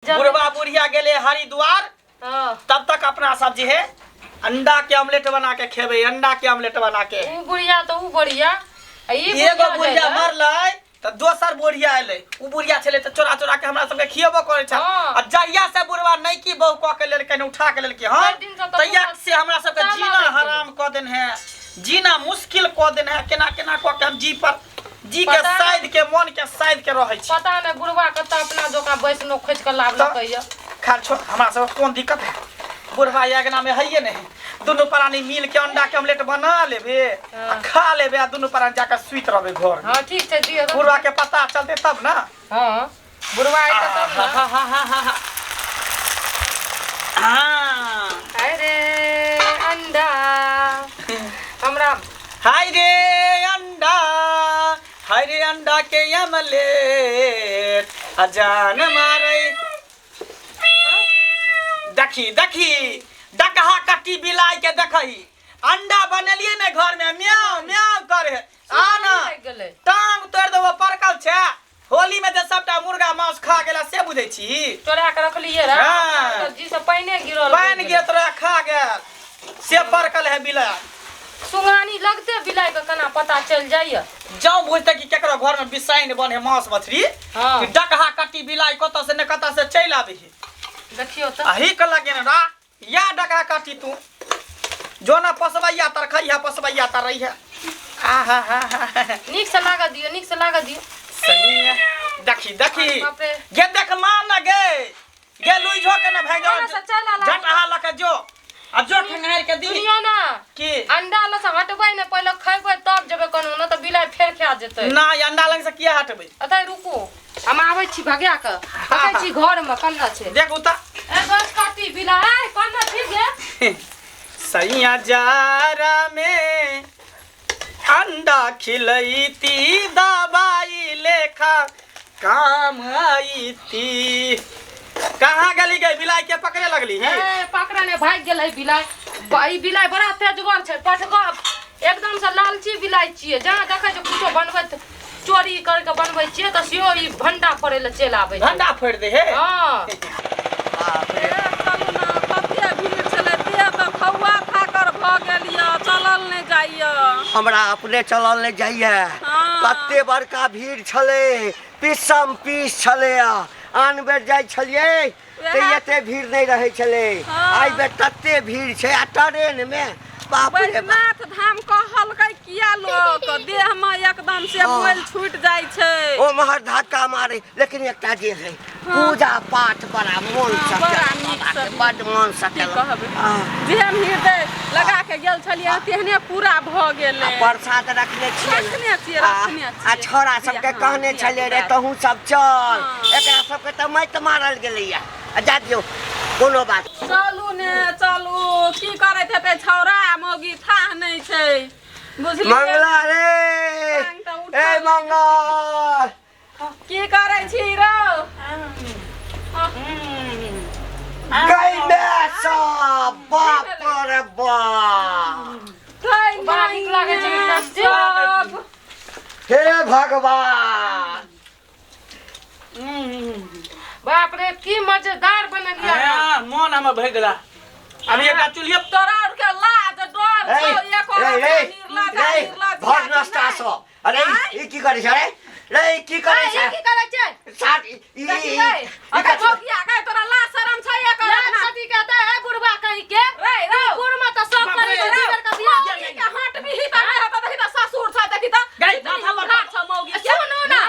बुढ़वा बुढ़िया गेले हरिद्वार। हाँ। तब तक अपना सब जे है अंडा के ऑमलेट बना के खेबे, अंडा के ऑमलेट बना के। ऊ बुढ़िया तो ऊ बुढ़िया, आ ई एगो बुढ़िया बुढ़िया जाइए। मरलै त दोसर बुढ़िया एलै, ऊ बुढ़िया छलै त चोरा चोरा के हमरा सबके खियेबो करै छल। हाँ। आ जहिया से बुढ़वा नैकी बहू कऽ के लेलकै ने, उठा के लेलकै हन, भरि दिन से तऽ तहिया बुढ़वा से हमरा सबके ताला जीना लागि गेलै। हराम कऽ देने है, जीना मुश्किल कऽ देने है। केना केना कऽ के हम जी पर जी के पता नहीं। साइद के मन के साइद के रहै छी। पता नहीं बुढ़वा कतऽ अपना जोका बैसनो खोजि के लाबलकै यऽ। खैर छोड़, हमरा सब कोन दिक्कत है, बुढ़वा अगना में है नहीं, दुनू प्राणी मिल के अंडा के ऑमलेट बना लेबे आ खा लेबे, आ दुनू प्राणी जाके सुति रहबे घर में। हाँ ठीक छै, दियौ तऽ। बुढ़वा के पता चलते तब ना। हाँ बुढ़वा अयतै तब ना। हाँ, हाँ, हाँ, हाँ, हाँ। हाँ। हाय रे अंडा हमरा, हाय रे अंडा, हाय रे अंडा के ऑमलेट आ जान मारे। देखी देखी डकहा कट्टी बिलाई के देखही, अंडा बनेलिए ने घर में, म्याऊ म्याऊ करे। आ ना लागि गेलै। टांग तोड़ देबो, परकल छै। होली में जे सबटा मुर्गा मांस खा गेला से बुझै छी? चोरा के रखलिए रहे। हाँ। जी से पानिए गिरल। पानि गिरत रहे खा गेल से, परकल है बिलाई। सुंघानी लगते बिलाई के केना पता चलि जाइए। जाऊं बुझते कि केकरो घर में बिसाइन बने मांस मछली, हाँ। कि डकहा कट्टी बिलाई कतऽ से ने कतऽ से चलि आबी। देखियौ तऽ। अही के लगे ने रा या डकहा कट्टी, तू जो ना पसबैया तर खैहा, पसबैया तर रहिया। आहा हा हा, नीक से लागऽ दियौ, नीक से लागऽ दियौ। सही है। देखी देखी। बाप रे। गे देख मान ना गे गे लुई झो के ना भाग कोना से चल आला। झटहा लके जो आ जो खंगार के दी। सुनियौ ना। की? अंडा लऽ से हटबै ने, पहिले खैबै तब जेबै कोनो, न तऽ बिलाइ फेर खा जेतै। ना, ई अंडा लग से किया हटबै? अतै रुकू, हम आबै छी भगा कऽ। देखै छी घर मे कन्ना छै। देख उता। ए गछ काटी बिलाइ कन्ना ठीक है। सैया जारा में अंडा खिलैती दवाई लेखा काम आईती। कहाँ गली गई बिलाई के पकड़े लगली ही? ए पकड़े ने भागि गेलै बिलाइ। ई बिलाइ बड़ा तेजगर छै, पटकर एकदम से लालची बिलाइ छियै। जहाँ देखै छै कुछो बनबैत चोरी करके बनबै छियै तऽ सेहो ई भंडा फोड़ै लए चलि आबै छै। भंडा फोड़ि दे हे। हँ। बाप रे। ए, चलू ने, कते भीड़ छलै, देह तऽ खौआ थाकर भऽ गेल यऽ, चलल नहि जाइए। हमरा अपने चलल नहि जाइए। हाँ। कते बड़का भीड़ छलै, पीसम पीस छलै। आन बेर जाइ छलियै तऽ वएह। एते भीड़ नहि रहै छलै। हाँ। एहि बेर तते भीड़ छै आ ट्रेन मे बाप रे बाप। बैजनाथ धाम कहलकै किया लोक, देह मे एकदम से हाँ। मोल छूटि जाइ छै। ओ महर धक्का मारे, लेकिन एकटा जे है पूजा पाठ बड़ा मोन हाँ, से बड़ा केलक नीक बाबा से। के, बड मोन से की केलक। कहबै, हाँ। जेहन हृदय लगा के गेल छलियै तेहने पूरा भऽ गेलै। आ प्रसाद रखने छियै ने? रखने छियै, आ रखने आ छियै। छौड़ा सबके हाँ, कहने धिया छलियै रे पुता। तहूँ सब चल। हाँ। एकरा सबके तऽ माइत मारल गेलैया, आ जा दियौ कोनो बात। चलू ने चलू, की करैत हेतै छौड़ा मौगी थाह नहि छै, बुझलियै? मंगला रे, टांग तऽ उठल। ए मंगल, की करै छी रौ? गई में सब, बाप रे बाप, बड़ा नीक लागै छै टेस्टी। सब हे भगवान, बाप रे, की मजेदार बनेलियै। हाँ, मन हमर भरि गेला। अभी एकटा चूल्हिए तोरा आर के लाज डर ए छौ एको रे रे निर्लज रे निर्लज भर नाश्ता सब। अरे ई की करै छै रे? रे ई की करै ए, छै? ई की करै छै? साथ ई ई देखियै। ई अरे कथी? भोगिया के तोरा लाज शरम छै एको लाज रत्ना? कथी के हेतै, ए बुढ़बा कहीं के? रे रौ। बूढ़ में तऽ सब करै छै, दिगर के बियाह मौगी के हट भी त नहि हेतौ, देखी त ससुर छ, देखी त गई, कितनी माथा पर उघार छ मौगी के। सुनू ना,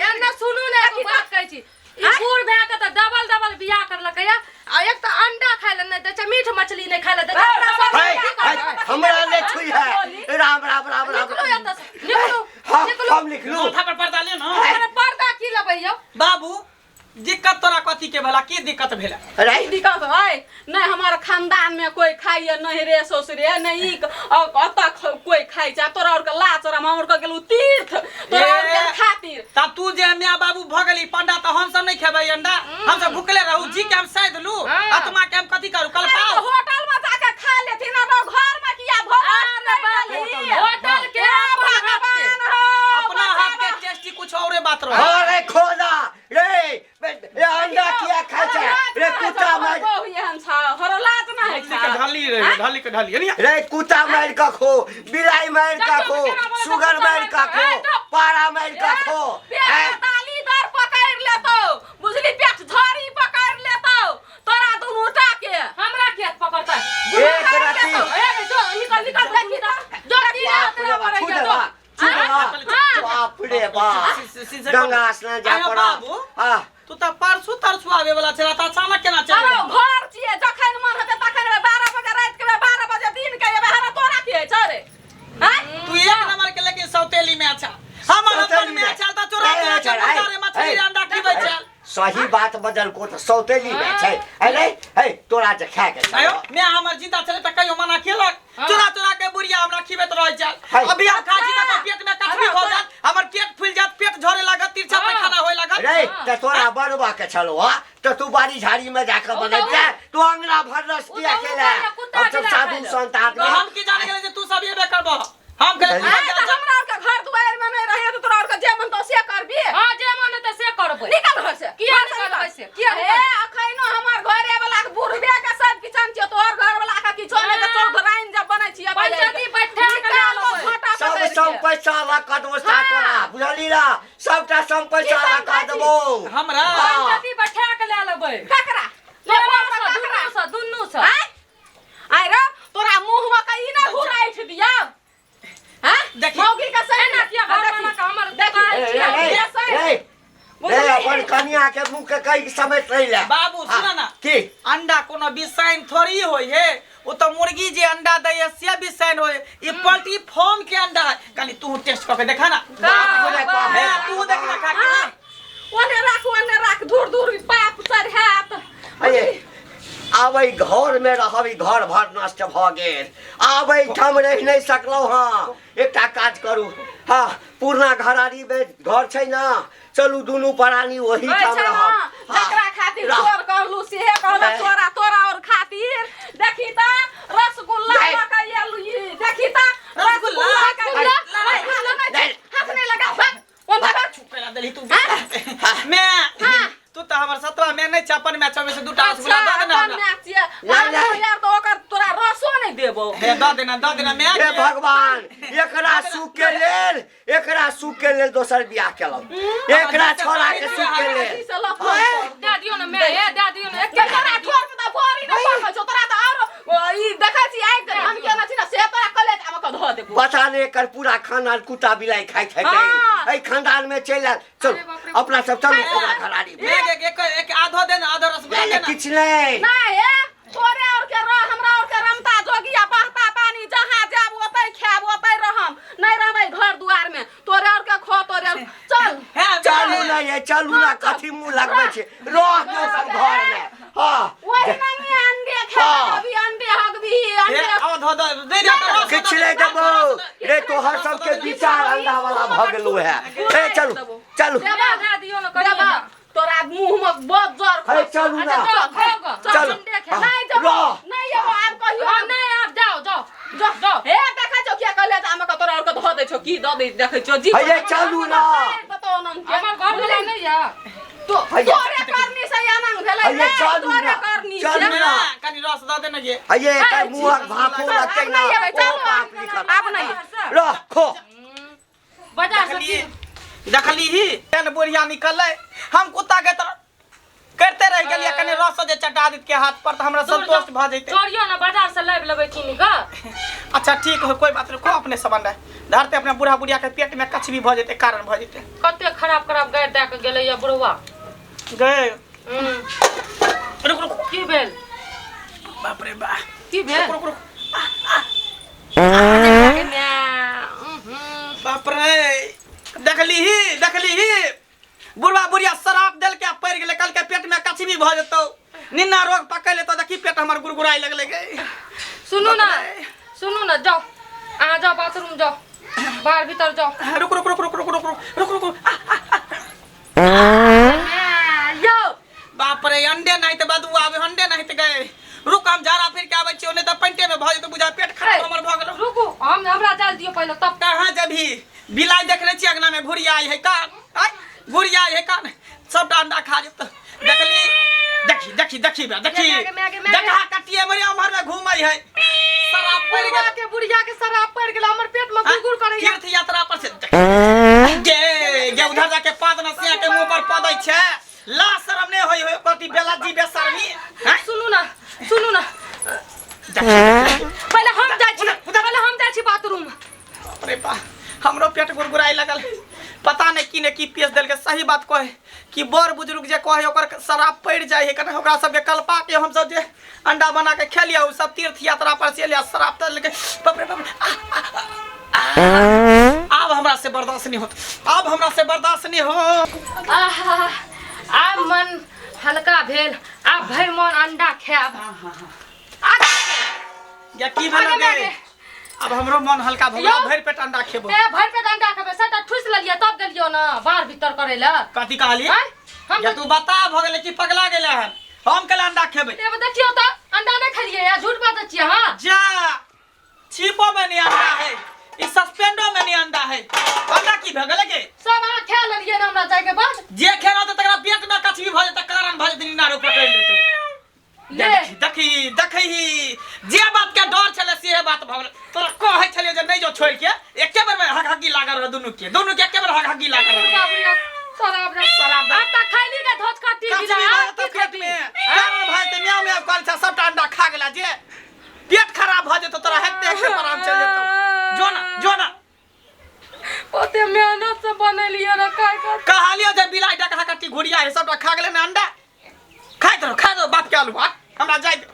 एन्ने सुनू ने, एगो बात कहै छी। ई बूढ़ भए के तऽ डबल डबल बियाह करलकै या, आ एक तऽ अंडा खाय लए नहि दै छै, मीट मछली नहि खाय लए दै छै। अपना सब है, की है, करबै? हमरा नहि छुई है। राम राम राम राम। निकलू एतऽ से, निकलू। हाँ, निकलू। हम निकलू? माथा पर पर्दा ले ना। अरे पर्दा की लेबै यौ? बाबू, दिक्कत तोरा कथी के भेला? की दिक्कत भेला? अरे दिक्कत है नहीं, हमारे खानदान में कोई खाइए नहीं रे ससुरे, नहीं ई अतः कोई खाइ छै। तोरा और के लाज शरम, हम और के गेलू तीर्थ तोरा और के ए। खातिर। तब तू जे मियाँ बाबू भऽ गेली पंडा तऽ हम सब नहीं खेबै अंडा? हम सब भुखले रहू? जी के हम साइद लू? हाँ। आत्मा के हम कथी करू? अरे तो कलपाओ होटल में जाके खा लेथिन, और घर में किया भोज अरे बाप रे, होटल के हे अपन हाथ के। भगवान हो, अपना हाथ के टेस्टी कुछ औरे बात रहे। अरे खोदा रे, ए अंडा किया खाइ रही ढाली के ढाली एनी रे कुत्ता मार के खो, बिलाई मार के देखियौ खो, केना बोलै छै, सुगर कुत्ता मार मारि के कऽ। खो, ए, चुप। पारा मार के खो। पेट ए, में ताली दर पकड़ लेतौ, बुझली, पेट झड़ी पकड़ लेतौ तोरा दुनू टा के। हमरा किया पकड़तै? एक रति ए, जो निकल निकल, देखी त जो तीरा बाप रे तेरा बाप, बरै छू जो देबा, छू देबा। बाप रे बाप, गंगा स्नान जा आयो पड़ा। बाबू। हाँ। तू तऽ परसू तरसू आबे वाला छला तऽ अचानक केना चलि अरे गेलै? घर छियै, जखन मन हेतै तखन एबै, 12 बजे राति के एबै, 12 बजे दिन के एबै, हमरा तोरा की होइ छौ रे? आँय? तू एक नंबर के लेकिन सौतेली में अच्छा हमर अपन सौतेली में में। अच्छा तऽ चोरा ए, चोरा के ए, मुर्गा रे मछली ए, रे अंडा खिबै छल। सही बात बदल को तऽ सौतेली में छै। अरे हे, तोरा जे खाए के छौ। आयो मैं हमर जिंदा छले तऽ कहियो मना केलक? चोरा चोरा के बुढ़िया हमरा खिबैत रहै छल। है। अभी हम खा छी तऽ पेट में कचरी हो जात, हमर पेट फूल जात, पेट झरे लागत, तिरछा पैखाना होय लागत। रे तऽ तोरा बड़वा के छलो हा तऽ तू बाड़ी झाड़ी में जाके ओ तऽ बनैते, तू अंगना भरलस ओ किया तऽ ओ केले? कहलक कुत्ता हम सब बिलाइ साधु खाइ लए। संत आदमी। हम की जाने गेलै जे तू सब एबे करबह, हम कहलियै तू आँय, सब तऽ जा- हमरा आरके घर दुआरि में नहि रहियै तऽ तोरा आरके जे मन तो से करबी? हां, जे मन हेतै से करबै। निकल घर से। किया घर से निकलबै निकल। से? किया हे, निकलबै? अखैनो हमर घरे वाला के बुढ़बे के सब किचन छियै, तोहर घर वाला के किछो नहि के चौधराइन जब बनै छियै। पंचायती बैठा के लए लेबै। सब सब पैसा लऽ कऽ देबो सा तोरा, बुझली ना? सबटा सब पैसा की लऽ कऽ सब देबो। हमरा हाँ। पंचायती बैठा के लए लेबै। ककरा? ले तोरा बाप सँ, ककरा? दुनू सँ, दुनू सँ। आँय? आँय रे, तोरा मुँह में के ई नहि हुराइठ दियौ? आँय? देखी। मौगी के सही एना किया घर देखी। वाला के हमर देखी। दुकान ए, छियै? ए, जे सही। ए, ए, अपन कनिया के मुँह के कई समेट रही ले। बाबू, हाँ, सुन ना। की? अंडा कोनो बिसाइन थोड़ी होय हे, ओ तऽ मुर्गी जे अंडा दै है से बिसाइन होय, ई पोल्ट्री फार्म के अंडा है। कनी तू टेस्ट कऽ के देखा ना। बाप रे बाप। हे, तू देख ना खा के। हाँ। ओने राख, ओने राख, दूर दूर पाप चढ़ात। अरे आब एहि घर में रहब, ई घर भर नष्ट भऽ गेल, आब एहिठाम रहि नहि सकलहुँ। हँ, एकटा काज करू, हँ, पुरना घरारी में घर छै ने, चलू दुनू प्राणी ओही होइ ठाम छै रहब। ने, हाँ, जकरा खातिर रह। चोर कहलू सेहे कहलक हैं? तोरा, तोरा और खातिर देखी त रसगुल्ला नहीं। लऽ के एलू ई, देखी त रसगुल्ला, रसगुल्ला के रसगुल्ला। नहीं, हाथ नहीं। हाथ नहीं लगा, भाग, ओ भाग। चुप देली तू। मैं हाँ। तू तऽ हमर सतवा में नहि छै, अपन में छौ, से दूटा रसगुल्ला अच्छा, दऽ देना अपन हमरा। माय छियै। नहीं, हम नहीं। यार तऽ ओकर तोरा रसो नहि देबौ। हे, दऽ देना, दऽ देना मैं। हे भगवान, एकरा सुख के लेल, एकरा सुख के लेल दोसर बियाह केलहुँ, एकरा छोड़ा के सुख के लेल। से लऽ फोन कर। दए दियौ ने मैं, ए, दए दियौ ने के एके। तोरा ठोर में तऽ बोरी नहि पकै छौ, तोरा तऽ आरो ओ, ई देखै छी आइ के हम केना छी ने से तोरा कलेज आब कऽ धऽ देबौ। पता नहि एकर पूरा खानदान कुत्ता बिलाइ खाइत हेतै। हाँ। एहि खानदान में चलि आयल। चलू अरे बाप रे। अपना सब चलू पूरा घरारी में। एक एक एक एक आधो देना, आधो रसगुल्ला नहीं, नहीं, देना। किछु नहि। नहि हे, तोरे और के रह, हमरा और के रमता जोगिया बहता पानी, जहाँ जाब ओतै खायब ओतै रहम, नहि रहबै घर दुआर में, तोरे और के खो, तोरे और चल। हे, चलू ना ये, चलू ना, कथी मुंह लगबै छै, रह जो सब घर में। हाँ। ओहि नंगे अंडे हाँ। खेबै, अभी अंडे हगबी हे, अंडे। आधो दऽ दे दे तऽ रस किछु नहि देबौ रे, तोहर सबके विचार अंडा वाला भऽ गेलौ है। ए, चलू चलू। देबा। दए दियौ ने कनिया। देबा, तोरा मुंह में बहुत जोर। हे, चलू ना। अच्छा, जाओ, खाओ ग। चलू। अंडे खाओ। नहीं जब रह। नहीं जब आब कहियो। हाँ, नहि, आब जाओ जाओ जो जाओ। हे, देखै छौ किया कहले तऽ आमक तोरा और के धऽ दै छौ की दऽ दै, देखै छौ जी। हैये, चलू ना। बताओ नाम के। हमर घर वाला नहि यऽ। तो हैये। तोरे करनी से आनंद भेलै हैये, रे, चलू तोरे ना, करनी चलू से। ना। कनी रस दऽ देना ये। हैये, एकर मुँहक भाफो लगतै आब ना, नहि एबै, ओ चलू। पाप लिखल। आब नहि। रह खो। बाजार से देखली देखली ही केहन बुढ़िया निकललै, हम कुत्ता के तरह करते रहि गेलियै, कनी रस जे चटा दित के हाथ पर तऽ हमरा संतोष भऽ जैतै। चोरियो ने बाजार से लाबि लेबै कीन कऽ। अच्छा ठीक हो, कोई बात नहीं, को अपने सब अंडा धरते अपना बूढ़ा बुढ़िया के पेट में कछबी भऽ जेतै, कारण भऽ जेतै। कते खराब खराब गारि दए कऽ गेलै यऽ बुढ़वा। गए। हम्म, रुक रुक। की भेल? बाप रे बा। की भेल? रुक रुक। उहुँ। बाप रे, देखली ही देखली ही, बुढ़वा बुढ़िया शराब देल के पड़ि गेलै, कल के पेट में कछबी भऽ जेतौ, निन्ना रोग पकड़ लेतौ, देखी पेट हमर गुड़गुड़ाइ लगलै गे। सुनू ना, सुनू ना, जाओ अहाँ, जाओ बाथरूम जाओ, बाहर भीतर जाओ। रुक रुक रुक रुक रुक रुक रुक रुक रुक आ, आ, आ। यौ। बाप रे, अंडे नहीं ते बदबू आबे, अंडे नहीं ते गए। रुक, हम झाड़ा फिर के आबै छियौ, नहीं तऽ पैंटे में भऽ जेतौ, बुझा पेट खराब हमर भऽ गेलौ। रुकू, हम हमरा जाल दियौ पहिले तब। कहाँ जबही? बिलाइ देखने छी अंगना में घुरियाई है कान, आय घुरियाई है कान, सबटा अंडा खा जेतौ। देखली, देखी देखी देखी बे देखी। गे, गे, गे, गे। देखा कटिए मरे उम्हर में घूमै है। शराब पड़ि बुढ़िया गेल। के बुढ़िया के शराब पड़ि गेल, हमर पेट में गुड़गुड़ करैया। तीर्थ यात्रा पर से गे गे उधर जाके पाद नसिया के मुंह पर पदै छै। ला शरम नहीं होई होई प्रति बेला जी बेशर्मी हैं? सुनू ना, सुनू ना, पहिले हम जाइ छी, पहिले हम जाइ छी बाथरूम। अरे बा, हमरो पेट गुड़गुड़ाए लगल। पता नहीं की ने की पेश देलकै। सही बात कहे कि बड़ बुजुर्ग जे कहे ओकर शराब पड़ि जाइ है, कने ओकरा सबके कल्पा के हम सब जे अंडा बना के खेलिया, उ सब तीर्थ यात्रा पर चलि आ शराब त लेके। बाप रे बाप रे, आ, आ, आ, आ, आब हमरा से बर्दाश्त नहीं होत, आब हमरा से बर्दाश्त नहीं हो। आहा, आब मन हल्का भेल, आब भरि मन अंडा खायब। या की भेल आगे गे? आगे। अब हमरो मन हल्का भऽ गेल, यौ। भरि पेट अंडा खेबो। ए, भरि पेट अंडा खेबै, सबटा ठुसि लेलियै तब गेलियौ ने बाहर भीतर करै लए। कथी कहलियै? आँय? हम या तू बता भऽ गेलै कि पगला गेलै हन? हम केला अंडा खेबै? एगो देखियौ तऽ, अंडा नहि खेलियै या झूठ बाजै छियै अहाँ? जा, छिपो में नहीं अंडा है, ई सस्पेंडो में नहीं अंडा है। अंडा की भऽ गेलै गे? सब अहाँ खा लेलियै ने हमरा जायके बाद। जे खेलौ तऽ तकरा पेट में कछबी भऽ जेतै, कारण भऽ जेतै, निनारो पकड़ि लेतै। ले। देखी देखी देखी, जे बात के डर छलै सेहे बात भऽ गेलै। तोरा कहै छलियै जे नहि जो छोड़ि के, एके बेर में हगहगी लागल रह दुनू के, दुनू के एके बेर हगहगी लागल रह। बाप रे, शराब रे। शराब रे। आब तऽ खैली के धोज कट्टी कछबी बिना, भऽ आब जेतौ की पेट खेबी? में, कारण भऽ जेतै, म्याऊ म्याऊ करै छै, सबटा अंडा खा गेला जे पेट खराब भऽ जेतौ तोरा, हेते हेते प्राण चलि जेतौ। जो ना, जो ना। ओते मेहनत से बनेलियै रे, खाय के। कहलियौ जे बिलाइ डकहा कट्टी घुरिया है, सबटा खा गेलै ने अंडा। खाइत रहो, खाइत रहो बाप के आलू। आ, हमरा जाय दे।